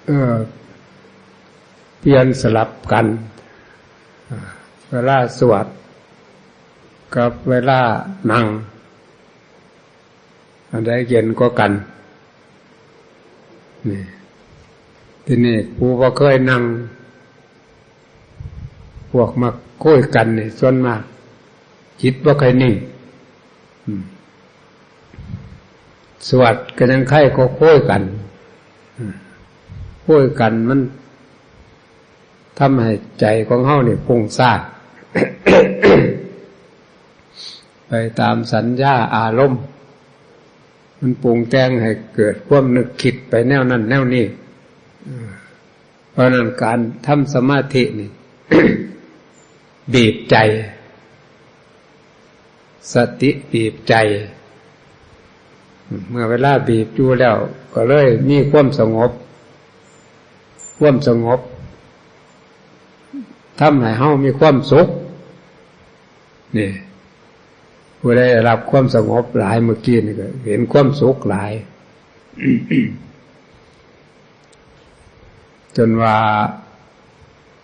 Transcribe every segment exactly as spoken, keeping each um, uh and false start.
เออ เปลี่ยนสลับกัน อ่า เวลาสวดกับเวลานั่ง อันใดเย็นกว่ากัน นี่ ทีนี้ผู้บ่เคยนั่ง พวกมาคุยกันนี่ส่วนมาก จิตบ่ค่อยนิ่ง อืม สวดก็ยังไข้ก็คุยกัน อืม คุยกันมันทำให้ใจของเฮานี่ฟุ้งซ่าน ไปตามสัญญาอารมณ์ มันปรุงแต่งให้เกิดความนึกคิดไปแนวนั้นแนวนี้ อืม เพราะฉะนั้นการทำสมาธินี่ บีบใจ สติบีบใจ เมื่อเวลาบีบอยู่แล้ว ก็เลยมีความสงบ ความสงบทำให้เฮามีความสุข นี่ ผู้ใดได้รับความสงบหลายเมื่อกี้นี่ก็เห็นความสุขหลาย จนว่า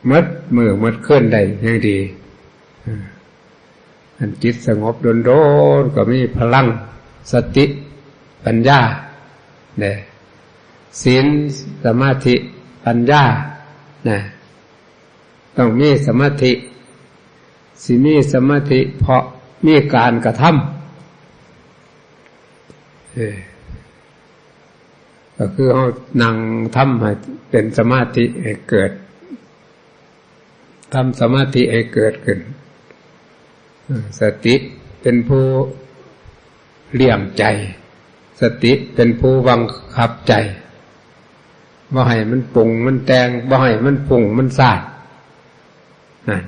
หมดมื้อหมดคืนได้ยังดี อันจิตสงบโดนๆ ก็มีพลังสติปัญญา เนี่ย ศีล สมาธิ ปัญญา นะ ต้องมีสมาธิ สิมีสมาธิ เพราะมีการกระทำ เออ ก็คือเฮานั่งทำให้เป็นสมาธิให้เกิด ทำสมาธิให้เกิดขึ้น เออ สติเป็นผู้เลี้ยงใจ สติเป็นผู้บังคับใจ บ่ให้มันปรุงมันแต่ง บ่ให้มันฟุ้งมันซ่าน นั่น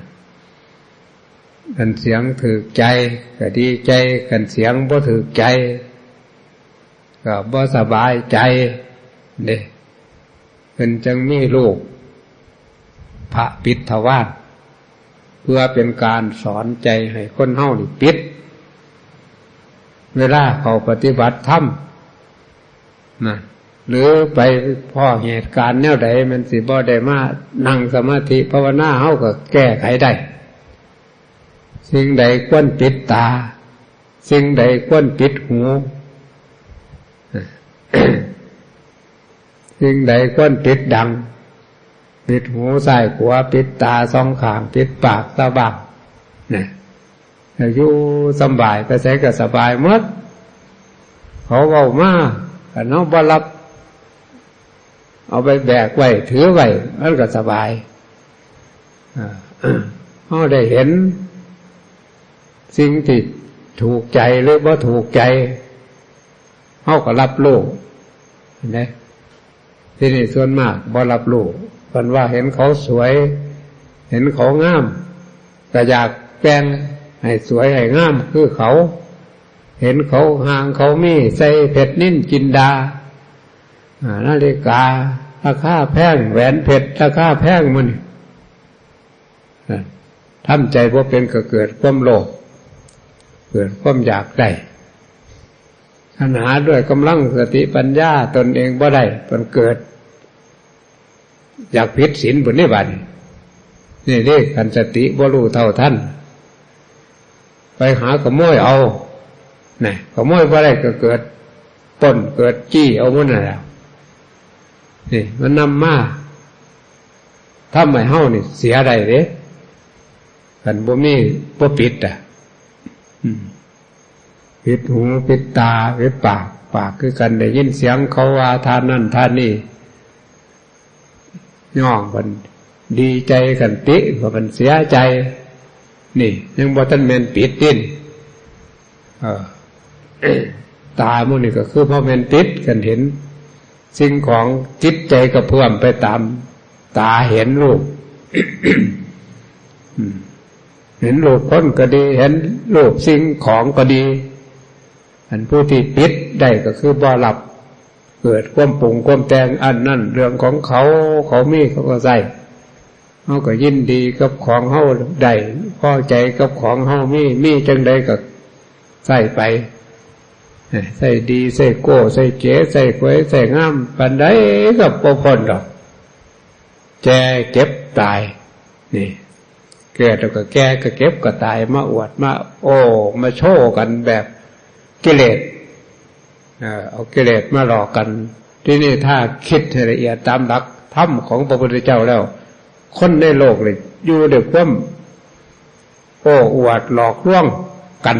คันเสียงถูกใจก็ดีใจ คันเสียงบ่ถูกใจ ก็บ่สบายใจ เด้ เพิ่นจังมีรูปพระปิดทวาร เพื่อเป็นการสอนใจให้คนเฮานี่ปิด เวลาเข้าปฏิบัติธรรม นะ หรือไปพ้อเหตุการณ์แนวใด มันสิบ่ได้มานั่งสมาธิภาวนา เฮาก็แก้ไขได้ สิ่งใดควรปิดตา สิ่งใดควรปิดหู สิ่งใดควรปิดดัง ปิดหูซ้ายขวา ปิดตาสองข้าง ปิดปากตาบัง นะ อยู่สำบาย ไปไสก็สบายหมด เขาเว้ามา คันเฮาบ่รับ เอาไปแบกไว้ ถือไว้ มันก็สบาย อ่า เฮาได้เห็น สิ่งที่ถูกใจหรือบ่ถูกใจ เฮาก็รับรู้ เห็นไหม ที่นี่ส่วนมากบ่รับรู้ เพิ่นว่าเห็นเขาสวย เห็นเขางาม ก็อยากแต่งให้สวยให้งามคือเขา เห็นเขาห่างเขามี ใส่เพชรนิลจินดา อ่า นาฬิการาคาแพง แหวนเพชรราคาแพงหมดนี่ อ่า ทำใจบ่เป็นก็เกิดความโลภ เกิดความอยากได้ คันหาด้วยกำลังสติปัญญาตนเองบ่ได้ มันเกิด อยากผิดศีลบุญนี่บัดนี้ นี่เด้ คันสติบ่รู้เท่าทัน ไปหาขโมยเอา นะ ขโมยบ่ได้ก็เกิดปล้น เกิดจี้เอาหมดนั่นแหละ นี่ มันนำมาทำให้เฮานี่เสียได้เด้ คันบ่มี บ่ปิดอ่ะ อืม ปิดหู ปิดตา ปิดปาก ปากคือกัน ได้ยินเสียงเขาว่าท่านนั่นท่านนี่ ย่องกัน ดีใจกัน ติก็มันเสียใจ นี่ ยังบ่ทันแม่นปิดติ เออ ตาหมู่นี่ก็คือบ่แม่นติด กันเห็น สิ่งของ จิตใจก็เพิ่มไปตามตาเห็นรูป อืม เห็นรูปคนก็ดี เห็นรูปสิ่งของก็ดี อันผู้ที่ปิดได้ก็คือบ่รับ เกิดความปรุงความแต่ง อันนั้นเรื่องของเขา เขามีเขาก็ใส่ เฮาก็ยินดีกับของเฮาได้ พอใจกับของเฮามี มีจั่งใดก็ใส่ไป ใส่ดี ใส่โก้ ใส่เก๋ ใส่สวย ใส่งาม ปานใดก็บ่พ้นดอก แก่เจ็บตาย นี่ เกิดแล้วก็แก่ก็เจ็บก็ตาย มาอวดมาโอ้มาโชว์กันแบบกิเลส เอ่อเอากิเลสมาหลอกกัน ที่นี่ถ้าคิดให้ละเอียดตามหลักธรรมของพระพุทธเจ้าแล้ว คนในโลกเลยอยู่ด้วยความโอ้อวดหลอกลวงกัน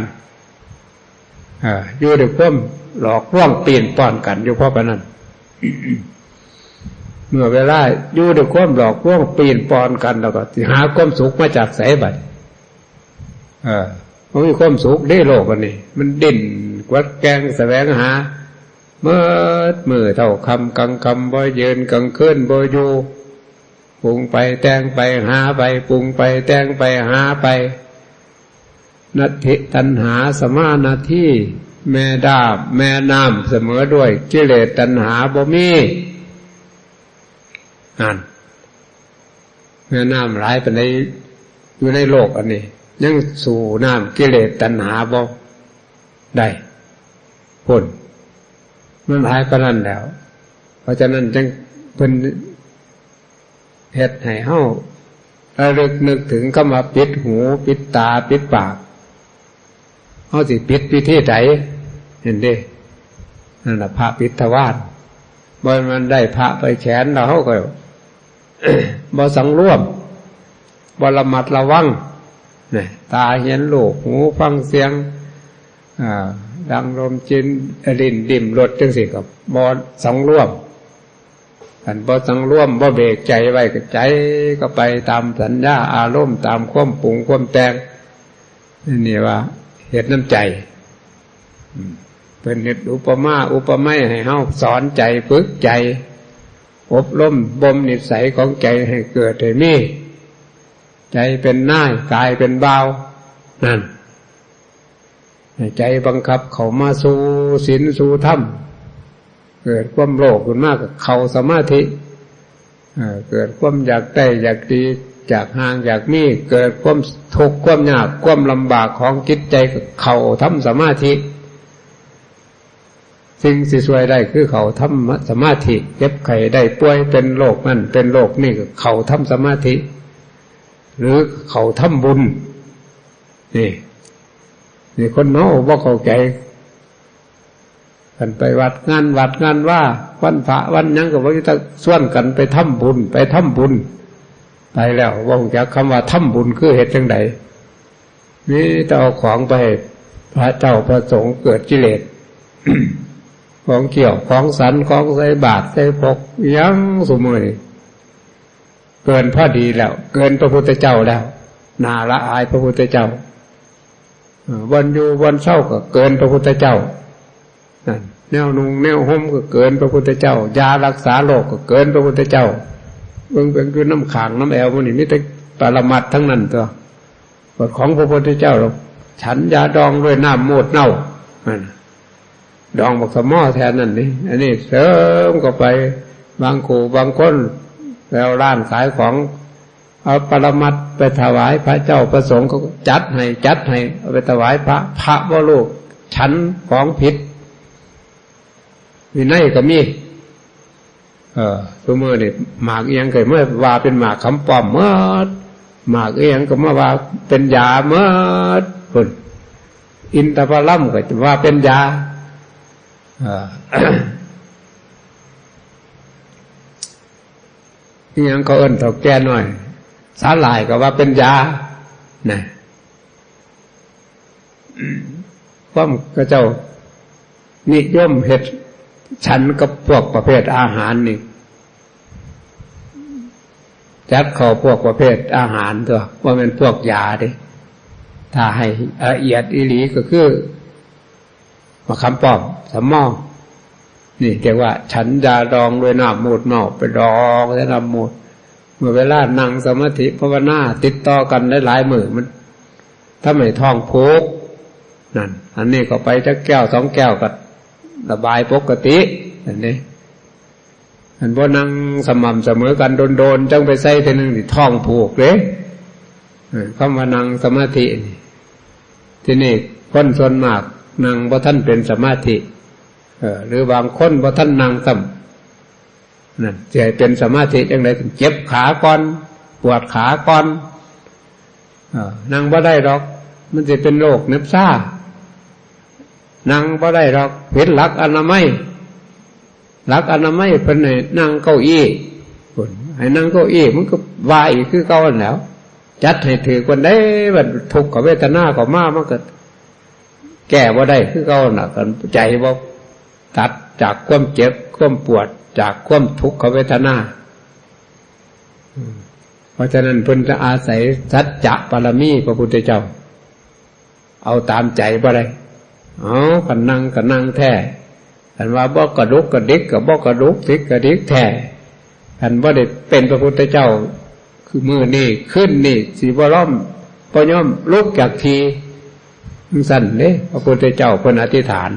เอ่ออยู่ด้วยความหลอกลวงปีนป้อนกันอยู่เพราะปานนั้น เมื่อเวลาอยู่ด้วยความหลอกลวงปีนป้อนกัน แล้วก็สิหาความสุขมาจากไสบัด เออมันมีความสุขเด้โลกอันนี้ มันดิ้นกวัดแกว่งแสวงหา เมิดมื้อเท่าค่ำกลางค่ำบ่ยืนกลางคืนบ่อยู่ ปรุงไปแต่งไปหาไป ปรุงไปแต่งไปหาไป นัตถิตัณหาสมานาที แม่ดาบแม่น้ำเสมอด้วยกิเลสตัณหาบ่มี นั่น แม่น้ำหลายปานใดอยู่ในโลกอันนี้ ยังสู้น้ำกิเลสตัณหาบ่ได้ พุ้น มันหลายปานนั้นแล้ว เพราะฉะนั้นจึงเพิ่นเฮ็ดให้เฮาระลึกนึกถึงคำว่าปิดหู ปิดตา ปิดปาก เฮาสิปิดวิธีใด เห็นเด้ นั่นล่ะพระปิดทวาร บ่แม่นได้พระไปแขวนแล้วเฮาก็ บ่สังรวม บ่ระมัดระวัง นะ ตาเห็นรูป หูฟังเสียง อ่า ดังลม จิน ลิ้นดิ้มรสจั่งซี้ก็บ่สังรวม คันบ่สังรวม บ่เบรกใจไว้ก็ใจก็ไปตามสัญญาอารมณ์ ตามความปรุงความแต่ง นี่ว่าเฮ็ดนำใจ อืม เพิ่นเฮ็ดอุปมาอุปไมยให้เฮาสอนใจ ฝึกใจ อบรมบ่มนิสัยของใจให้เกิดให้มี ใจเป็นนาย กายเป็นบ่าว นั่น ให้ใจบังคับเข้ามาสู่ศีลสู่ธรรม เกิดความโลภขึ้นมาก็เข้าสมาธิ เอ่อ เกิดความอยากได้อยากดี อยากห่างอยากมี เกิดความทุกข์ความยากความลำบากของจิตใจก็เข้าทำสมาธิ สิ่งสิช่วยได้คือเข้าทำสมาธิ เจ็บไข้ได้ป่วยเป็นโรคนั่นเป็นโรคนี่ก็เข้าทำสมาธิ หรือเข้าทำบุญ นี่ นี่คนเฮาบ่เข้าใจ คันไปวัดงานวัดงานวา วันพระวันหยังก็บ่อยู่แต่ชวนกันไปทำบุญ ไปทำบุญ ไปแล้วบ่รู้จักคำว่าทำบุญคือเฮ็ดจั่งใด มีแต่เอาของไปให้พระเจ้าพระสงฆ์เกิดกิเลส ของเคี้ยวของฉัน ของใส่บาตรใส่พก หยังซุมื้อนี้ เกินพอดีแล้ว เกินพระพุทธเจ้าแล้ว น่าละอายพระพุทธเจ้า เอ่อ บ่อนอยู่บ่อนเซาก็เกินพระพุทธเจ้า นั่น แนวนุ่งแนวห่มก็เกินพระพุทธเจ้า ยารักษาโรคก็เกินพระพุทธเจ้า เบิ่ง เบิ่งอยู่นำข้างนำแอวหมู่นี่มีแต่ปรมัตถ์ทั้งนั้นตั๊ว บัดของพระพุทธเจ้าหรอก ฉันยาดองด้วยน้ำมูตรเน่า นั่นน่ะ ดองบักสะหมอแทนนั่นนี่ อันนี้เสริมเข้าไป บางคู่บางคน แล้วร้านขายของ เอาปรมัตถ์ไปถวายพระเจ้าพระสงฆ์ เขาก็จัดให้ จัดให้ เอาไปถวายพระ พระบ่รู้ ฉันของผิด วินัยก็มี เออ ซุมื้อนี่หมากอิหยังก็มาว่าเป็นหมากคำป้อมหมด หมากอิหยังก็มาว่าเป็นยาหมด พุ้น อินทผลัมก็ว่าเป็นยา เออ อิหยังเขาเอิ้นเฒ่าแก่น้อย สาหร่ายก็ว่าเป็นยา นะ ความเขาเจ้านิยมเฮ็ดฉันกับพวกประเภทอาหารนี่ จัดเข้าพวกประเภทอาหารตั๊ว บ่แม่นพวกยาเด้ ถ้าให้ละเอียดอีหลีก็คือ มะขามป้อม สะหมอ นี่เรียกว่าฉันยาดองด้วยน้ำมูตรเน่า ไปดองใส่น้ำมูตร เมื่อเวลานั่งสมาธิภาวนาติดต่อกันหลายๆมื้อ มันทำให้ท้องผูก นั่น อันนี้ก็ไปจักแก้วสองแก้วก็ระบายปกติ อันนี้ อันบ่นั่งสม่ำเสมอกันโดนๆ จั่งไปใส่เทื่อหนึ่งนี่ท้องผูกเด้ เออ คำว่านั่งสมาธินี่ ที่นี่คนส่วนมากนั่งบ่ทันเป็นสมาธิ เออ หรือบางคนบ่ทันนั่งซ้ำ นั่นสิให้เป็นสมาธิจั่งใด๋ เจ็บขาก่อน ปวดขาก่อน เออ นั่งบ่ได้ดอก มันสิเป็นโรคเหน็บชา นั่งบ่ได้ดอก ผิดหลักอนามัย หลักอนามัยเพิ่นให้นั่งเก้าอี้ พุ้น ให้นั่งเก้าอี้ มันก็ว่าอีกคือเก่าหั้นแหล้ว จัดให้ถืกวันใด๋ บัดทุกขเวทนาเข้ามา มันก็แก้บ่ได้คือเก่าน่ะ คันใจบ่ตัดจากความเจ็บ ความปวด จากความทุกขเวทนา อืม เพราะฉะนั้นเพิ่นจะอาศัยสัจจะบารมีพระพุทธเจ้า เอาตามใจบ่ได้ เอา คันนั่งก็นั่งแท้ คันว่าบ่กระดุกกระดิกก็บ่กระดุกดิกกระดิกแท้ คันบ่ได้เป็นพระพุทธเจ้า คือมื้อนี้คืนนี้สิบ่ล้อม บ่ยอมลุกจากที่ จั่งซั้นเด้ พระพุทธเจ้าเพิ่นอธิษฐาน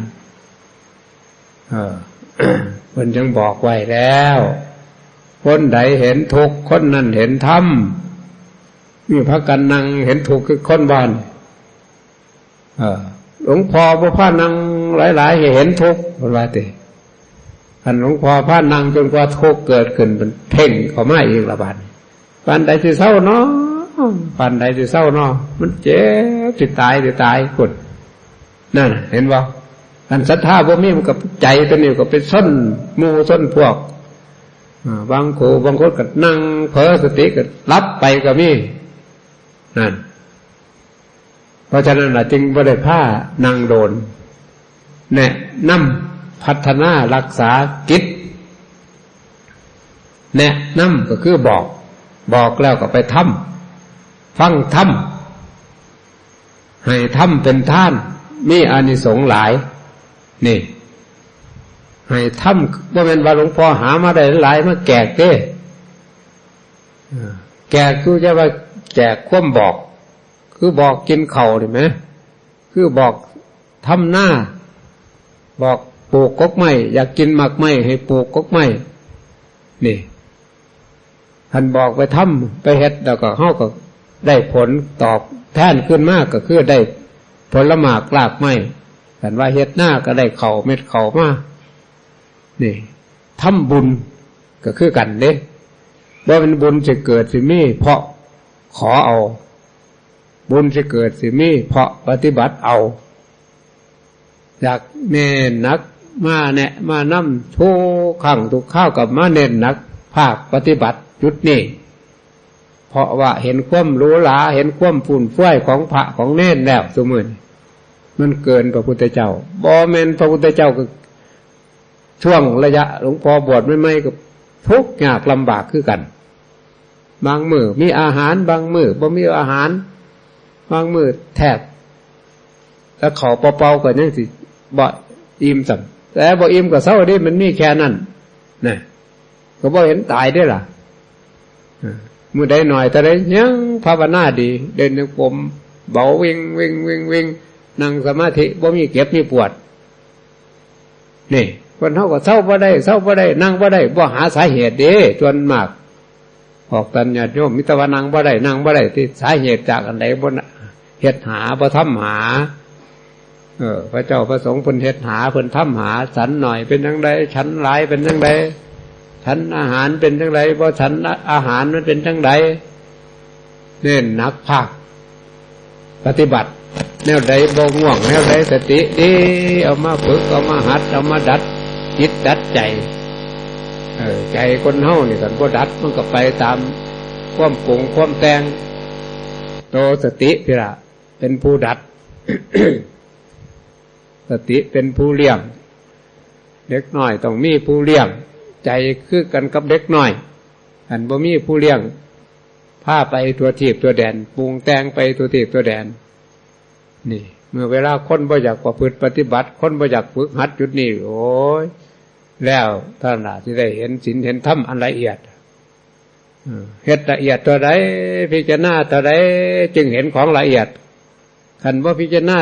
เออ เพิ่นจึงบอกไว้แล้ว คนใดเห็นทุกข์ คนนั้นเห็นธรรม นี่พากันนั่งเห็นทุกข์คือคนบ้าน เออ หลวงพ่อบ่พานั่งหลายๆ ให้เห็นทุกข์ เพิ่นว่าติ คันหลวงพ่อพานั่งจนกว่าทุกข์เกิดขึ้น มันเพ่งเข้ามาอีกละบาดนี้ ปานใดสิเซาน้อ ปานใดสิเซาน้อ มันเจ็บสิตายสิตายพุ้น นั่นน่ะ เห็นบ่ คันศรัทธาบ่มี มันก็ใจตัวนี้ก็ไปซนหมู่ซนพวก อ่า บางคู่บางคนก็นั่งเผลอสติก็หลับไปก็มี นั่น เพราะฉะนั้นล่ะ จึงบ่ได้พานั่งโดน แนะนำพัฒนารักษาจิต แนะนำก็คือบอก บอกแล้วก็ไปทำ ฟังธรรม ให้ธรรมเป็นทาน มีอานิสงส์หลาย นี่ ให้ธรรม บ่แม่นว่าหลวงพ่อหามาได้หลายมาแจกเด้ เออ แจกคือจะว่าแจกความบอก คือบอกกินข้าวนี่แหม คือบอกทำนา บอกปลูกกกไม้ อยากกินหมากไม้ให้ปลูกกกไม้ นี่ คันบอกไปทำ ไปเฮ็ด แล้วก็เฮาก็ได้ผลตอบแทนคืนมา ก็คือได้ผลหมากรากไม้ คันว่าเฮ็ดนาก็ได้ข้าวเม็ดข้าวมา นี่ ทำบุญก็คือกันเด้ บ่แม่นบุญสิเกิดสิมีเพราะขอเอา บุญสิเกิดสิมีเพราะปฏิบัติเอา อยากเน้นหนัก มาแนะมานำทุกครั้งทุกคราว ก็มาเน้นหนักภาคปฏิบัติจุดนี้ เพราะว่าเห็นความหรูหรา เห็นความฟุ่มเฟือยของพระของเณรแล้ว ซุมื้อนี้มันเกินพระพุทธเจ้า บ่แม่นพระพุทธเจ้าก็ ช่วงระยะหลวงพ่อบวชใหม่ๆ ก็ทุกข์ยากลำบากคือกัน บางมื้อมีอาหาร บางมื้อบ่มีอาหาร บางมื้อแทบ แล้วข้าวเปล่าๆ ก็ยังสิบ่อิ่มซ้ำ แต่บ่อิ่มก็เซาเด้ มันมีแค่นั้น นะ ก็บ่เห็นตายเด้ล่ะ เออ มื้อใดหน่อยเท่าใดยังภาวนาดี เดินจงกรมเบาวิ่งวิ่งวิ่งวิ่ง นั่งสมาธิบ่มีเจ็บมีปวด นี่ คนเฮาก็เซาบ่ได้ เซาบ่ได้ นั่งบ่ได้ บ่หาสาเหตุเด้ ส่วนมาก ออกตันญาติโยม มีแต่ว่านั่งบ่ได้ นั่งบ่ได้ ที่สาเหตุจากอันใดบ่นะ เฮ็ดหา บ่ทำหา เออ พระเจ้าพระสงฆ์เพิ่นเฮ็ดหา เพิ่นทำหา ฉันหน่อยเป็นจั่งใด ฉันหลายเป็นจั่งใด ฉันอาหารเป็นจั่งใด บ่ฉันอาหารมันเป็นจั่งใด เน้นหนักภาคปฏิบัติ แนวใดบ่ง่วง แนวใดสติดี เอามาฝึก เอามาหัด เอามาดัดจิตดัดใจ เออ ใจคนเฮานี่คันบ่ดัด มันก็ไปตามความปรุงความแต่ง โตสติพี้ละเป็นผู้ดัด สติเป็นผู้เลี้ยง เด็กน้อยต้องมีผู้เลี้ยง ใจคือกันกับเด็กน้อย คันบ่มีผู้เลี้ยง พาไปทั่วทีปทั่วแดน ปรุงแต่งไปทั่วทีปทั่วแดน นี่ เมื่อเวลาคนบ่อยากประพฤติปฏิบัติ คนบ่อยากฝึกหัดจุดนี้ โอ้ย แล้วเท่านั้นล่ะ สิได้เห็นศีลเห็นธรรมอันละเอียด เออ เฮ็ดละเอียดเท่าใด พิจารณาเท่าใด จึงเห็นของละเอียด คันบ่พิจารณา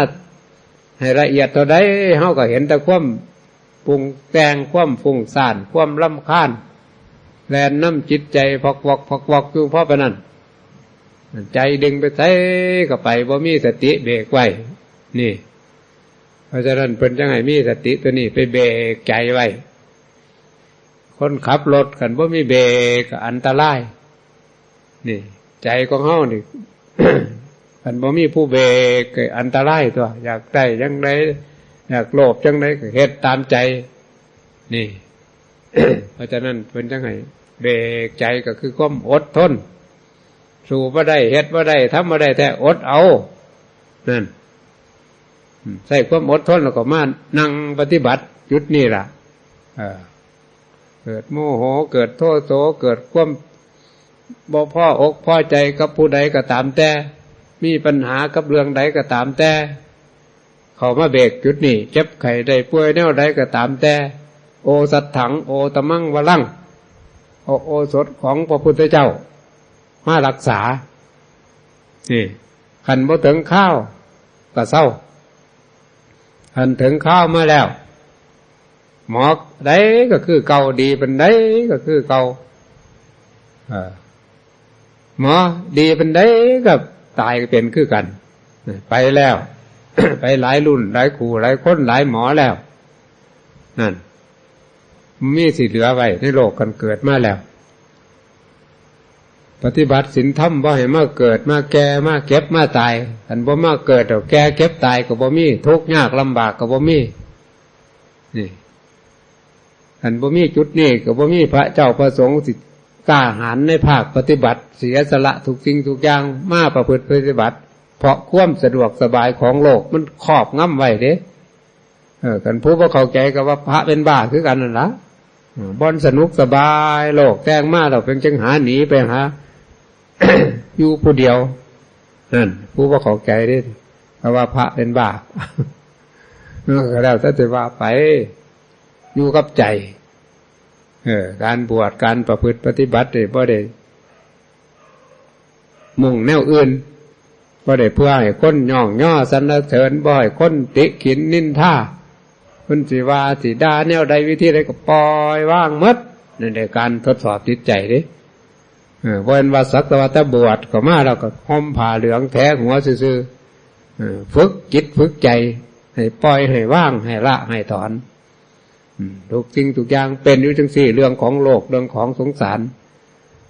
ให้ละเอียดเท่าใด เฮาก็เห็นแต่ความปรุงแต่ง ความฟุ้งซ่าน ความรำคาญ แล่นนำจิตใจพอกวอกพอกวอกอยู่พอปานนั้น ใจดึงไปไสก็ไป บ่มีสติเบรกไว้ นี่ เพราะฉะนั้นเพิ่นจั่งให้มีสติตัวนี้ไปเบรกใจไว้ คนขับรถคันบ่มีเบรกก็อันตราย นี่ ใจของเฮานี่ คันบ่มีผู้เบรกก็อันตรายตัว อยากได้จั่งใด อยากโลภจั่งใดก็เฮ็ดตามใจ นี่ เพราะฉะนั้นเพิ่นจั่งให้เบรกใจก็คือความอดทน สู้บ่ได้ เฮ็ดบ่ได้ ทำบ่ได้แท้ อดเอา นั่น อืม ใช้ความอดทนแล้วก็มานั่งปฏิบัติจุดนี้ล่ะ เออ เกิดโมโห เกิดโทโส เกิดความบ่พออกพอใจกับผู้ใดก็ตามแต่ มีปัญหากับเรื่องใดก็ตามแต่ เข้ามาเบรกจุดนี้ เจ็บไข้ได้ป่วยแนวใดก็ตามแต่ โอสัตถัง โอตมังวรัง เอาโอสถของพระพุทธเจ้า มารักษา นี่ คันบ่ถึงคราวก็เซา คันถึงคราวมาแล้ว หมอใดก็คือเก่า ดีปานใดก็คือเก่า เออ หมอดีปานใดก็ตายเป็นคือกัน ไปแล้ว ไปหลายรุ่นหลายคู่หลายคนหลายหมอแล้ว นั่น มีสิเหลือไว้ในโลกคันเกิดมาแล้ว ปฏิบัติศีลธรรมบ่ให้มาเกิดมาแก่มาเจ็บมาตาย คันบ่มาเกิดแล้วแก่เจ็บตายก็บ่มี ทุกข์ยากลำบากก็บ่มี นี่ คันบ่มีจุดนี้ก็บ่มีพระเจ้าพระสงฆ์สิกล้าหาญในภาคปฏิบัติ เสียสละทุกสิ่งทุกอย่างมาประพฤติปฏิบัติ เพราะความสะดวกสบายของโลกมันครอบงำไว้เด้ เออ คันผู้บ่เข้าใจก็ว่าพระเป็นบ้าคือกันนั่นล่ะ เออ บ่อนสนุกสบาย โลกแต่งมาแล้วเพิ่นจั่งหาหนีไปหา อยู่ผู้เดียว นั่น ผู้บ่เข้าใจเด้ เพราะว่าพระเป็นบ้า เออ ก็แล้วแต่สิว่าไป อยู่กับใจ เออ การบวช การประพฤติปฏิบัตินี่บ่ได้ มุ่งแนวอื่น บ่ได้เพื่อให้คนย่องยอสรรเสริญ บ่ให้คนติขินนินทา เพิ่นสิว่าสิด่าแนวใดวิธีใดก็ปล่อยวางหมด นั่นแหละการทดสอบจิตใจเด้ เออ บ่แม่นว่าสักแต่ว่าแต่บวชเข้ามาแล้วก็ห่มผ้าเหลืองแถหัวซื่อๆ เออ ฝึกจิตฝึกใจ ให้ปล่อยให้วาง ให้ละให้ถอน อืม ทุกสิ่งทุกอย่างเป็นอยู่จั่งซี้ เรื่องของโลก เรื่องของสงสาร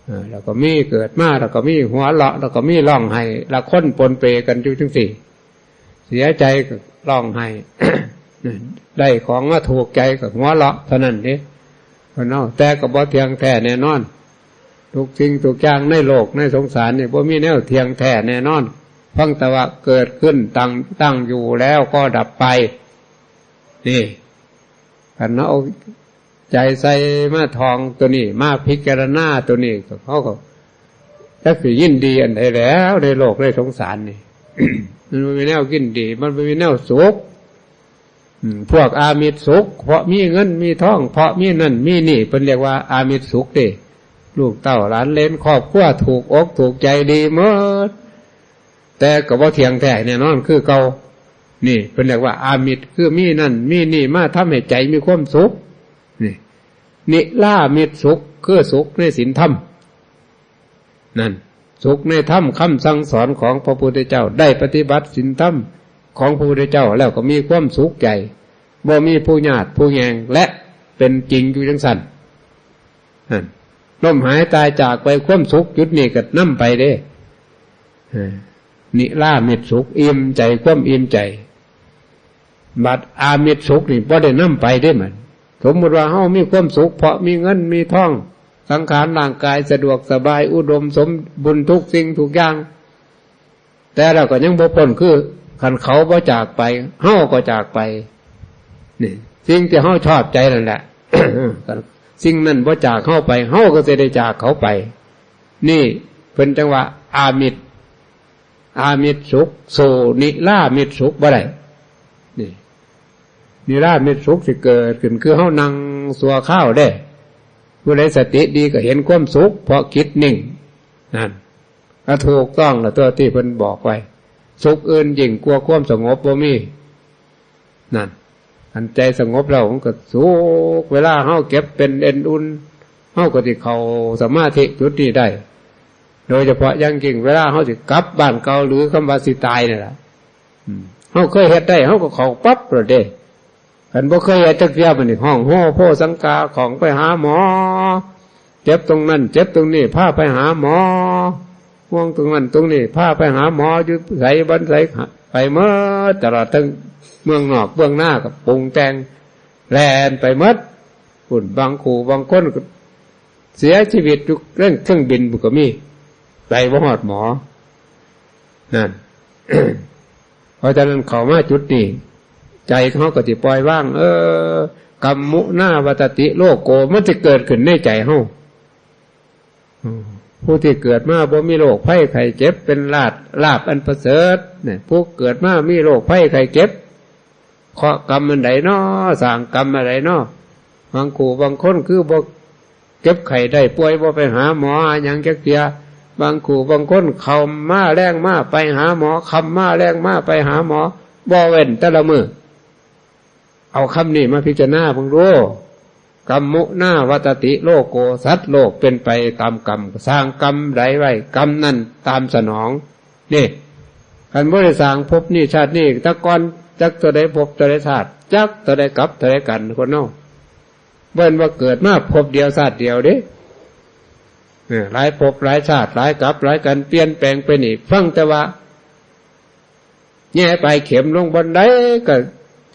เออ แล้วก็มีเกิดมา แล้วก็มีหัวเราะ แล้วก็มีร้องไห้ ละคนปนเปกันอยู่จั่งซี้ เสียใจก็ร้องไห้ ได้ของมาถูกใจก็หัวเราะเท่านั้นเด้ เพิ่นเนาะ แต่ก็บ่เที่ยงแท้แน่นอน ทุกสิ่งทุกอย่างในโลกในสงสารนี่บ่มีแนวเที่ยงแท้แน่นอน เพียงแต่ว่าเกิดขึ้นตั้ง ตั้งอยู่แล้วก็ดับไป นี่ คันเอาใจใส่มาท่องตัวนี้ มาพิจารณาตัวนี้ เขาก็จักสิยินดีอันใดแล้ว ในโลกในสงสารนี่ มันบ่มีแนวยินดี มันบ่มีแนวสุข อืม พวกอามิสสุข เพราะมีเงินมีทอง เพราะมีนั่นมีนี่ เพิ่นเรียกว่าอามิสสุขเด้ ลูกเต้าหลานเหลนครอบครัวถูกอกถูกใจดีหมด แต่ก็บ่เที่ยงแท้แน่นอนคือเก่า นี่เพิ่นเรียกว่าอามิส คือมีนั่นมีนี่มาทำให้ใจมีความสุข นี่ นิรามิสสุข คือสุขในศีลธรรม นั่น สุขในธรรมคำสั่งสอนของพระพุทธเจ้า ได้ปฏิบัติศีลธรรมของพระพุทธเจ้าแล้วก็มีความสุขใจ บ่มีผู้ญาติผู้แยง และเป็นจริงอยู่จั่งซั้น นั่น ล้มหายตายจากไป ความสุขจุดนี้ก็นำไปเด้ เออ นิรามิสสุข อิ่มใจ ความอิ่มใจ บัดอามิสสุขนี่บ่ได้นำไปเด้มัน สมมุติว่าเฮามีความสุข เพราะมีเงินมีทอง สังขารร่างกายสะดวกสบาย อุดมสมบูรณ์ทุกสิ่งทุกอย่าง แต่เราก็ยังบ่พ้น คือคันเขาบ่จากไป เฮาก็จากไป นี่ สิ่งที่เฮาชอบใจนั่นแหละ สิ่งนั้นบ่จากเฮาไป เฮาก็สิได้จากเขาไป นี่เพิ่นจั่งว่าอามิส อามิสสุข สู้นิรามิสสุขบ่ได้ นี่ นิรามิสสุขสิเกิดขึ้นคือเฮานั่งชั่วคราวเด้ ผู้ใดสติดีก็เห็นความสุข เพราะจิตนิ่ง นั่น ก็ถูกต้องแล้วตัวที่เพิ่นบอกไว้ สุขอื่นยิ่งกว่าความสงบบ่มี นั่น อันใจสงบแล้วมันก็สุข เวลาเฮาเจ็บเป็นเอ็นอุ่น เฮาก็สิเข้าสมาธิจุดนี้ได้ โดยเฉพาะอย่างยิ่งเวลาเฮาสิกลับบ้านเก่า หรือคำว่าสิตายนี่ล่ะ อืม เฮาเคยเฮ็ดได้ เฮาก็เข้าปั๊บเลยเด้ คันบ่เคยเฮ็ดจักเทื่อ บัดนี้ฮ้องโฮโพสังกาของไปหาหมอ เจ็บตรงนั้น เจ็บตรงนี้ พาไปหาหมอ ห่วงตรงนั้นตรงนี้ พาไปหาหมอ อยู่ไสบ่อนไส ไปหมด ตลอดทั้งเมืองนอกเมืองนา ก็ปรุงแต่งแล่นไปหมด พุ้น บางคู่บางคนก็เสียชีวิตอยู่เรื่องเครื่องบินพุ้นก็มี ไปบ่ฮอดหมอ นั่น เพราะฉะนั้นเข้ามาจุดนี้ ใจเฮาก็สิปล่อยวาง เออ กัมมุนาวัตติโลโก มันสิเกิดขึ้นในใจเฮา อืม ผู้ที่เกิดมาบ่มีโรคภัยไข้เจ็บ เป็นลาภ ลาภอันประเสริฐเนี่ย ผู้เกิดมามีโรคภัยไข้เจ็บ เคราะห์กรรมอันใดน้อ สร้างกรรมอันใดน้อ บางคู่บางคนคือบ่เจ็บไข้ได้ป่วย บ่ไปหาหมอหาหยังจักเทื่อ บางคู่บางคนค่ำมาแลงมาไปหาหมอ ค่ำมาแลงมาไปหาหมอ บ่เว้นแต่ละมื้อ เอาคำนี้มาพิจารณาเบิ่งดู กัมมุนาวัตติโลโก สัตว์โลกเป็นไปตามกรรม สร้างกรรมใดไว้ กรรมนั้นตามสนอง นี่ คันบ่ได้สร้างภพนี้ชาตินี้ แต่ก่อนจักเท่าใดภพเท่าใดชาติ จักเท่าใดกับเท่าใดกัน คนเฮา เบิ่นว่าเกิดมาภพเดียวชาติเดียวเด้ เออ หลายภพหลายชาติ หลายกับหลายกัน เปลี่ยนแปลงไปนี่ ฟังแต่ว่า แหย่ปลายเข็มลงบ่อนใด ก็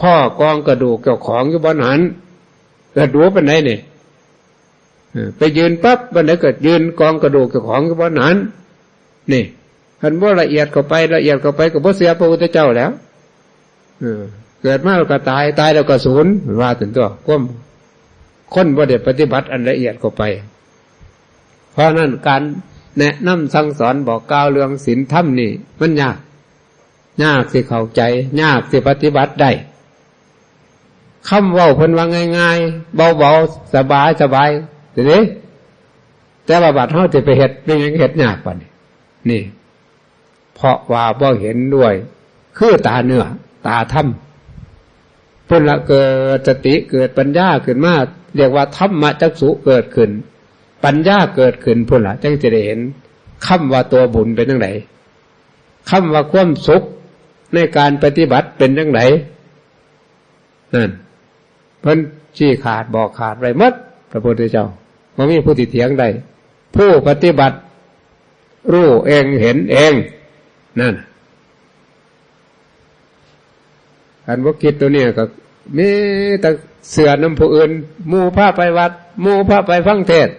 พ้อกองกระดูกเจ้าของอยู่บ่อนหั้น กระดูกปานใดนี่ เออ ไปยืนปั๊บ บ่อนใดก็ยืนกองกระดูกเจ้าของอยู่บ่อนหั้น นี่ คันบ่ละเอียดเข้าไป ละเอียดเข้าไปก็บ่เชื่อพระพุทธเจ้าแล้ว เออ เกิดมาแล้วก็ตาย ตายแล้วก็สูญ ว่าซั่นตั๊ว ความ คนบ่ได้ปฏิบัติอันละเอียดเข้าไป เพราะนั้นการแนะนำสั่งสอนบอกกล่าวเรื่องศีลธรรมนี่มันยาก ยากสิเข้าใจ ยากสิปฏิบัติได้ คำเว้าเพิ่นว่าง่ายๆ เบาๆ สบายๆ เด้ แต่ว่าบัดเฮาสิไปเฮ็ด เป็นหยังเฮ็ดยากปานนี้ นี่ เพราะว่าบ่เห็นด้วย คือตาเนื้อ ตาธรรม พุ้นละเกิดสติ เกิดปัญญาขึ้นมา เรียกว่าธรรมจักษุเกิดขึ้น ปัญญาเกิดขึ้น พุ้นละ จั่งสิได้เห็น คำว่าตัวบุญเป็นจั่งใด คำว่าความสุขในการปฏิบัติเป็นจั่งใด นั่น เพิ่นชี้ขาดบอกขาดไว้หมด พระพุทธเจ้า บ่มีผู้สิเถียงได้ ผู้ปฏิบัติรู้เองเห็นเอง นั่น คันบ่คิดตัวนี้ก็มีแต่เชื่อนำผู้อื่น หมู่พาไปวัด หมู่พาไปฟังเทศน์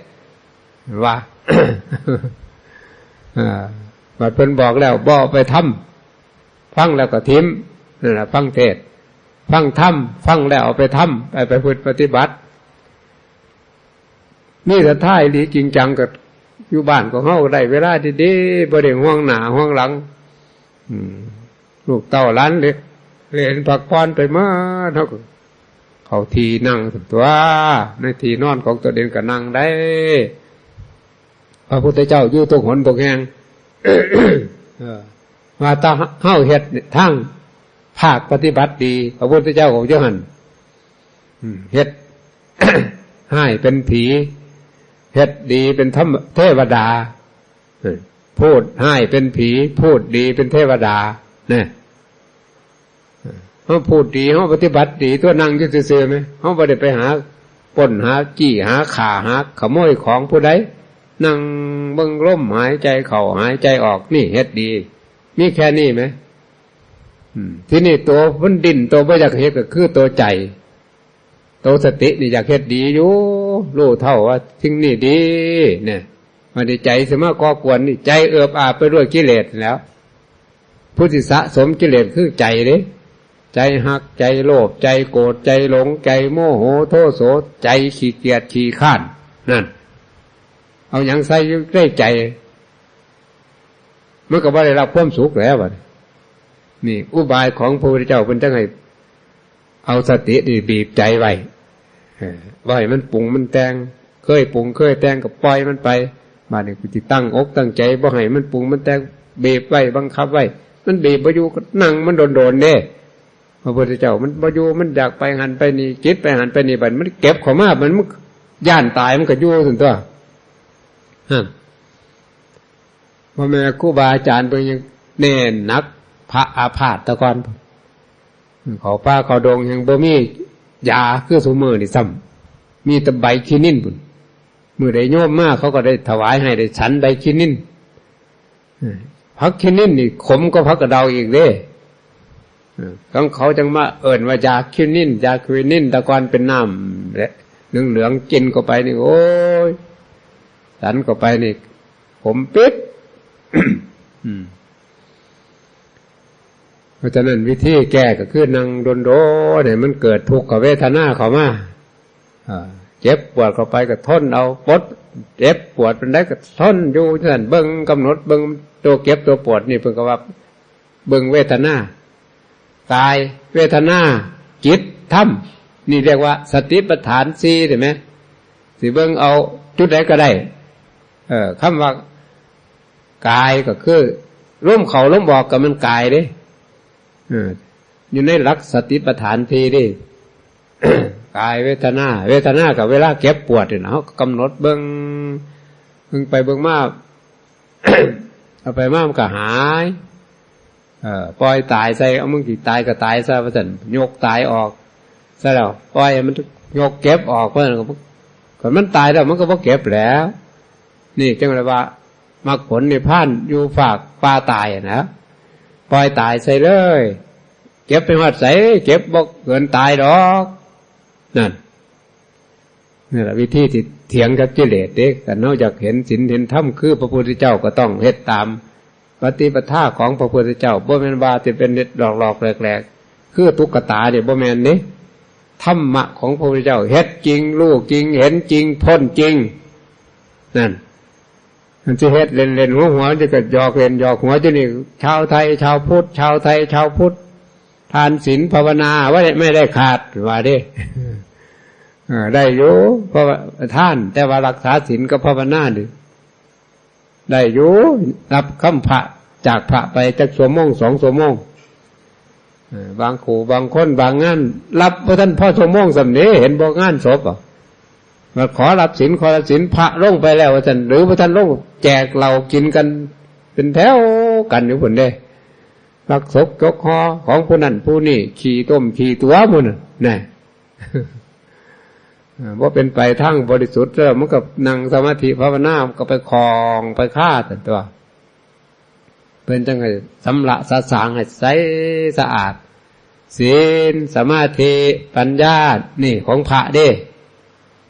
ว่า อ่า บัดเพิ่นบอกแล้วบ่เอาไปทำ ฟังแล้วก็ถิ่ม นั่นล่ะ ฟังเทศน์ ฟังธรรม ฟังแล้วเอาไปทำ ไปประพฤติปฏิบัติ มีศรัทธาอีหลีจริงจังก็อยู่บ้านของเฮาก็ได้เวลาดีๆ บ่ได้ห่วงหน้าห่วงหลัง อืม ลูกเต้าหลานเล็กเล่นพักผ่อนไปหมด เฮาก็เข้าที่นั่งซั่นตั๊ว ในที่นอนของตนเองก็นั่งได้ พระพุทธเจ้าอยู่ทุกหนทุกแห่ง เออ ว่าถ้าเฮาเฮ็ดทางภาคปฏิบัติดี พระพุทธเจ้าก็อยู่หั่น อืม เฮ็ด ร้ายเป็นผี เฮ็ดดีเป็นธรรม- เทวดา เออ พูดร้ายเป็นผี พูดดีเป็นเทวดา เนี่ย เฮาพูดดี เฮาปฏิบัติดีตั๊ว นั่งอยู่ซื่อๆ แหม เฮาบ่ได้ไปหาปล้น หาจี้ หาฆ่า หาขโมยของผู้ใด นั่งเบิ่งลมหายใจเข้าหายใจออก นี่เฮ็ดดี มีแค่นี้แหม อืม ทีนี้ตัวมันดิ้น ตัวบ่อยากเฮ็ดก็คือตัวใจ ตัวสตินี่อยากเฮ็ดดีอยู่ รู้เท่าว่าสิ่งนี้ดี เนี่ย มันใจสิมาก่อกวนนี่ ใจเอิบอาบไปด้วยกิเลสแล้ว ผู้ที่สะสมกิเลสคือใจเด้ ใจฮัก ใจโลภ ใจโกรธ ใจหลง ใจโมโห โทโส ใจขี้เกียจขี้คร้าน นั่น เอาหยังใส่อยู่ในใจ มันก็บ่ได้รับความสุขแล้วบัดนี้ นี่อุบายของพระพุทธเจ้าเพิ่นจั่งให้ เอาสตินี่บีบใจไว้ เออ บ่ให้มันปรุงมันแต่ง เคยปรุงเคยแต่งก็ปล่อยมันไป บัดนี้กูสิตั้งอกตั้งใจ บ่ให้มันปรุงมันแต่ง บีบไว้ บังคับไว้ มันบีบบ่อยู่ก็นั่งมันโดนๆ เด้ พระพุทธเจ้า มันบ่อยู่ มันอยากไปหั่นไปนี่ จิตไปหั่นไปนี่ บัดมันเก็บเข้ามา มัน มันย้านตาย มันก็อยู่ซั่นตั๊ว ฮะ พ่อแม่ครูบาอาจารย์เพิ่นยังเน้นหนักพระอาพาธแต่ก่อน เข้าป่าเข้าดงยังบ่มี ยาคือซุมื้อนี่ซ้ำ มีแต่ใบคินินพุ้น มื้อใดโยมมาเขาก็ได้ถวายให้ ได้ฉันใบคินิน เออ ผักคินินนี่ขมกว่าผักกะเดาอีกเด้ เออ ของเขาจังมาเอิ้นว่ายาคินิน ยาคินิน แต่ก่อนเป็นน้ำเหลืองๆ กินเข้าไปนี่ โอ้ย ฉันเข้าไปนี่ ขมปิ๊ด อืม เพราะฉะนั้นวิธีแก้ก็คือนั่งโดนๆ ให้มันเกิดทุกขเวทนาเข้ามา อ่า เจ็บปวดเข้าไปก็ทนเอา ปวด เจ็บปวดปานใดก็ทนอยู่ซั่น เบิ่ง กำหนดเบิ่งตัวเจ็บตัวปวดนี่ เพิ่นก็ว่าเบิ่งเวทนา กาย เวทนา จิต ธรรม นี่เรียกว่าสติปัฏฐานสี่ เห็นไหม สิเบิ่งเอาจุดใดก็ได้ เออ คำว่า กายก็คือ ลมเข้าลมออกก็มันกายเด้ เออ อยู่ในหลักสติปัฏฐานสี่เด้ กายเวทนา เวทนาก็เวลาเจ็บปวดนี่นะ เฮาก็กำหนดเบิ่ง เบิ่งไปเบิ่งมา เอาไปมามันก็หาย เออ ปล่อยตายใส่ เอา มึงสิตายก็ตายซะ ว่าซั่น ยกตายออกซะแล้ว ปล่อยให้มันยกเจ็บออก ว่าซั่น ก็มันตายแล้วมันก็บ่เจ็บแล้ว นี่จังเลยว่า มรรคผลนิพพานอยู่ฟากป่าตายนะ ปล่อยตายใส่เลย เจ็บไปฮอดไส เจ็บบ่เกินตายดอก นั่น นี่แหละวิธีที่เถียงกับกิเลสเด้ คันเฮาอยากเห็นศีลเห็นธรรมคือพระพุทธเจ้าก็ต้องเฮ็ดตามปฏิปทาของพระพุทธเจ้า บ่แม่นว่าสิเป็นเฮ็ดหลอกๆ แหลกๆ คือตุ๊กตาเนี่ย บ่แม่นเด้ ธรรมะของพระพุทธเจ้า เฮ็ดจริง รู้จริง เห็นจริง พ้นจริง นั่น มันสิเฮ็ดเล่นๆ หัวๆ จะก็หยอกเล่นหยอกหัวอยู่นี่ ชาวไทย ชาวพุทธ ชาวไทย ชาวพุทธ ทานศีลภาวนาว่าไม่ได้ขาด ว่าเด้ เออ ได้อยู่ เพราะว่าทาน แต่ว่ารักษาศีลกับภาวนานี่ ได้อยู่ รับคำพระจากพระไปจักชั่วโมง สองชั่วโมง เออ บางคู่ บางคน บางงาน รับบ่ทันพอชั่วโมงซ้ำเด้ เห็นบ่ งานศพอะ มาขอรับศีล ขอรับศีล พระลงไปแล้ว ว่าซั่น หรือบ่ทันลง แจกเหล้ากินกัน เป็นแถวกันอยู่พุ้นเด้ ลักศพจกฮอของผู้นั้นผู้นี้ ขี้ต้มขี้ตั๋วหมู่นั่น แน่ เออ บ่เป็นไปทางบริสุทธิ์แล้ว มันก็นั่งสมาธิภาวนา มันก็ไปคล้องไปคาซั่นตั๊ว เพิ่นจังให้สำระสะสางให้ใสสะอาด ศีล สมาธิ ปัญญา นี่ของพระเด้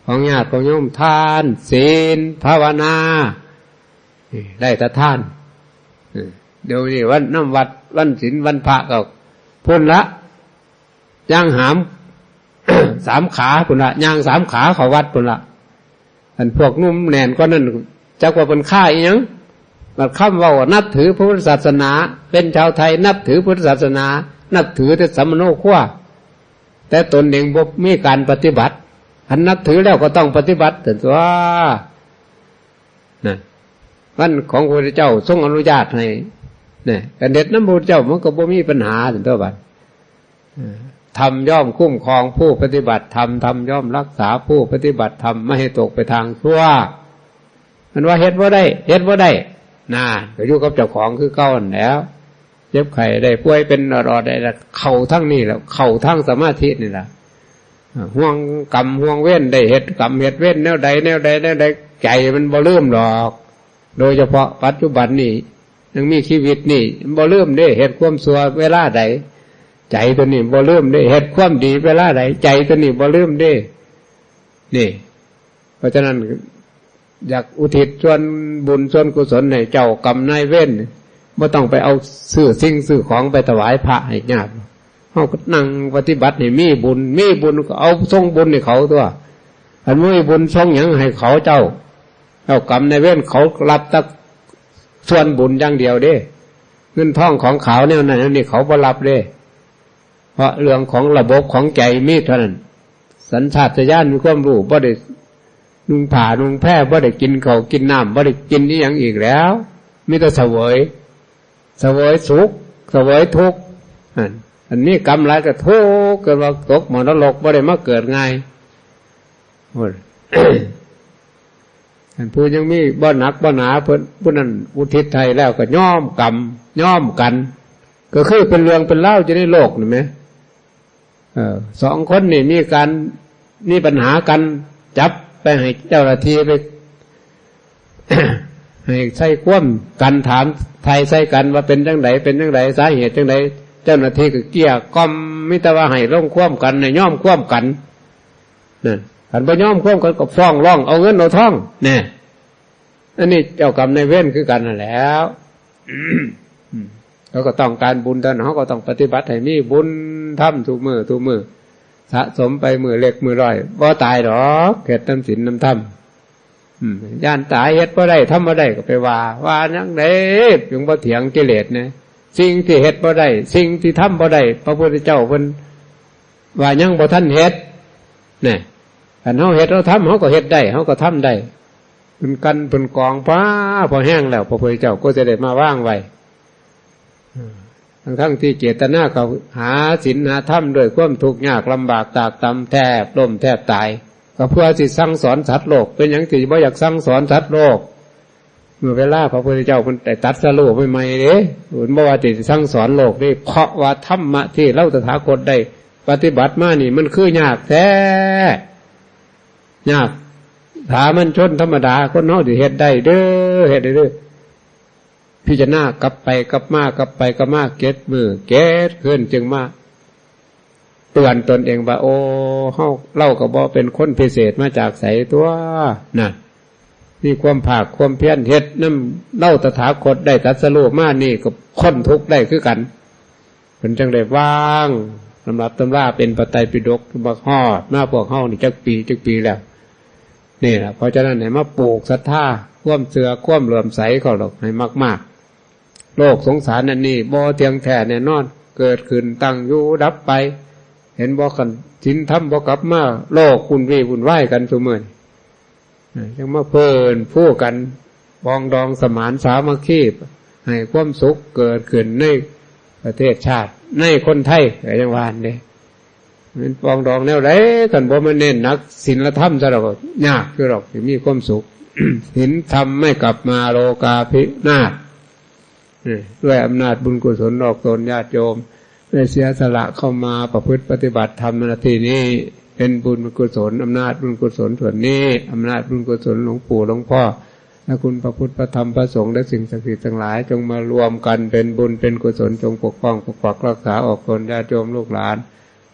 ของญาติของโยม ทาน ศีล ภาวนา นี่ได้แต่ทาน เออ เดี๋ยวนี้วันนำวัด วันศีล วันพระก็พุ้นละ ย่างหาม สามขาพุ้นละ ย่างสามขาเข้าวัดพุ้นละ อันพวกหนุ่มแน่นกว่านั้น จักว่าเพิ่นฆ่าอีหยัง บัดคำเว้าว่านับถือพระพุทธศาสนา เป็นชาวไทยนับถือพุทธศาสนา นับถือแต่สัมมโนครัว แต่ตนเองบ่มีการปฏิบัติ คันนับถือแล้วก็ต้องปฏิบัติ แต่ว่า นะ วันของพระพุทธเจ้าทรงอนุญาตให้ เนี่ย การเฮ็ดนำพระพุทธเจ้ามันก็บ่มีปัญหาซั่นตั๊วบัด เออ ธรรมย่อมคุ้มครองผู้ปฏิบัติธรรม ธรรมย่อมรักษาผู้ปฏิบัติธรรมไม่ให้ตกไปทางชั่ว มันว่าเฮ็ดบ่ได้ เฮ็ดบ่ได้ น่ะ ก็อยู่กับเจ้าของคือเก่านั่นแหล้ว เจ็บไข้ได้ป่วยเป็นหลอดๆ ได้ละ เข้าทางนี่แหละ เข้าทางสมาธินี่แหละ อ่า ห่วงกรรมห่วงเวร ได้เฮ็ดกรรมเฮ็ดเวรแนวใดแนวใดแนวใด ใจมันบ่ลืมดอก โดยเฉพาะปัจจุบันนี่ ยังมีชีวิตนี่ มันบ่ลืมเด้ เฮ็ดความชั่วเวลาใด ใจตัวนี้บ่ลืมเด้ เฮ็ดความดีเวลาใด ใจตัวนี้บ่ลืมเด้ นี่ เพราะฉะนั้น อยากอุทิศส่วนบุญส่วนกุศลให้เจ้ากรรมนายเวร บ่ต้องไปเอาซื้อสิ่งซื้อของไปถวายพระให้ญาติ เฮาก็นั่งปฏิบัติให้มีบุญ มีบุญก็เอาส่งบุญให้เขาตั๊ว คันบ่มีบุญส่งหยังให้เขาเจ้า เจ้ากรรมนายเวรเขารับแต่ส่วนบุญอย่างเดียวเด้ เงินทองของขาวแนวนั้นแนวนี้เขาบ่รับเด้ เพราะเรื่องของระบบของใจมีเท่านั้น สัญชาตญาณมีความรู้ บ่ได้นุ่งผ้านุ่งแพร บ่ได้กินข้าวกินน้ำ บ่ได้กินอิหยังอีกแล้ว มีแต่เสวย เสวยสุข เสวยทุกข์ อัน อันนี้กรรมหลายก็ทุกข์ เกิดว่าตกหม้อนรก บ่ได้มาเกิดง่าย โอ้ย อันผู้ยังมีบ่หนักบ่หนา เพิ่นผู้นั้นอุทิศให้แล้วก็ยอมกรรม ยอมกัน ก็คือเป็นเรื่องเป็นราวอยู่ในโลกนี่แหม เออ สองคนนี่มีการ มีปัญหากัน จับไปให้เจ้าหน้าที่ไป ให้ใส่ความกัน ถามไถ่ใส่กันว่าเป็นจังได เป็นจังได สาเหตุจังได เจ้าหน้าที่ก็เกลี้ยกล่อม มีแต่ว่าให้ลงความกัน ให้ยอมความกัน นั่น คันบ่ยอมความกันก็ฟ้องร้องเอาเงินเอาทอง แน่ อันนี้เจ้ากรรมนายเวรคือกันนั่นแหล้ว เขาก็ต้องการบุญเท่านั้น เขาก็ต้องปฏิบัติให้มีบุญทำทุกมื้อทุกมื้อ สะสมไปมื้อเล็กมื้อน้อย บ่ตายดอก เฮ็ดนำศีลนำธรรม อืม ย่านตาย เฮ็ดบ่ได้ ทำบ่ได้ ก็ไปว่า ว่าจั่งใด ยังบ่เถียงกิเลสนะ สิ่งที่เฮ็ดบ่ได้ สิ่งที่ทำบ่ได้ พระพุทธเจ้าเพิ่นว่ายังบ่ทันเฮ็ด นี่ คันเฮาเฮ็ดเฮาทำ เฮาก็เฮ็ดได้ เฮาก็ทำได้ เพิ่นกันเพิ่นกองพอ พอแห้งแล้ว พระพุทธเจ้าก็จะได้มาวางไว้ ทั้งๆที่เจตนาเขาหาศีลหาธรรมด้วยความทุกข์ยากลำบากตากตำ แทบล้มแทบตาย ก็เพื่อสิสั่งสอนสัตว์โลก เป็นหยังสิบ่อยากสั่งสอนสัตว์โลก เมื่อเวลาพระพุทธเจ้าเพิ่นได้ตรัสรู้ใหม่ๆเด้ เพิ่นบ่ว่าสิสั่งสอนโลกเด้ เพราะว่าธรรมะที่เราตถาคตได้ปฏิบัติมานี่ มันคือยากแท้ ยากสามัญชนธรรมดา คนเฮาสิเฮ็ดได้เด้อ เฮ็ดได้เด้อ พิจารณากลับไปกลับมากลับไปกลับมา เจ็ดมื้อเจ็ดคืน จึงมาเตือนตนเองว่า โอ้ เฮา เราก็บ่เป็นคนพิเศษมาจากไสตั๊ว นะ มีความภาคความเพียรเฮ็ดนำ เราตถาคตได้ตรัสรู้มานี่ก็พ้นทุกข์ได้คือกัน เพิ่นจั่งได้วางตำรับตำราเป็นพระไตรปิฎกบักฮอดมา พวกเฮานี่จักปีจักปีแล้ว นี่ล่ะ เพราะฉะนั้นให้มาปลูกศรัทธา ความเชื่อ ความเลื่อมใสเข้าดอก ให้มากๆ โลกสงสารอันนี้บ่เที่ยงแท้แน่นอน เกิดขึ้น ตั้งอยู่ ดับไป เห็นบ่ คันศีลธรรมบ่กลับมา โลกวุ่นวีวุ่นวายกันซุมื้อนี้ เอ้อ ยังมาเพิ่นพูกัน ปรองดองสมานสามัคคี ให้ความสุขเกิดขึ้นในประเทศชาติ ในคนไทย ก็ยังว่าหั่นเด้ มันปรองดองแนวใด คันบ่มาเน้นหนักศีลธรรมซะดอก ยากอยู่ดอกสิมีความสุข ศีลธรรมไม่กลับมา โลกาภินาศ เอ้อ ด้วยอำนาจบุญกุศลออกตนญาติโยม ได้เสียสละเข้ามาประพฤติปฏิบัติธรรมในที่นี้ เป็นบุญกุศล อำนาจบุญกุศลส่วนนี้ อำนาจบุญกุศลหลวงปู่หลวงพ่อ และคุณพระพุทธพระธรรมพระสงฆ์ และสิ่งศักดิ์สิทธิ์ทั้งหลาย จงมารวมกันเป็นบุญเป็นกุศล จงปกป้องปกปักรักษาออกตนญาติโยมลูกหลาน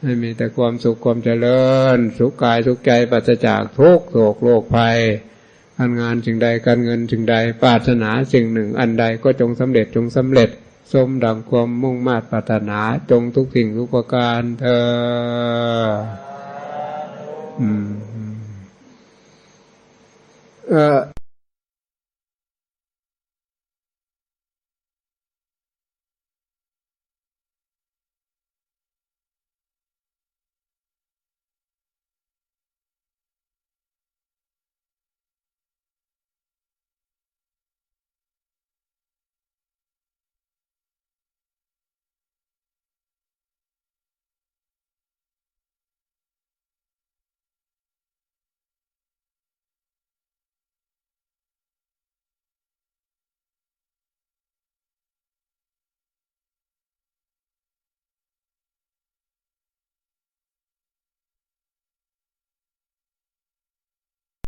ให้มีแต่ความสุขความเจริญ สุขกายสุขใจ ปราศจากทุกข์โศกโรคภัย การงานสิ่งใด การเงินสิ่งใด ปรารถนาสิ่งหนึ่งอันใดก็จงสำเร็จ จงสำเร็จ สมดังความมุ่งมาดปรารถนา จงทุกสิ่งทุกประการเทอญ อืม เอ่อ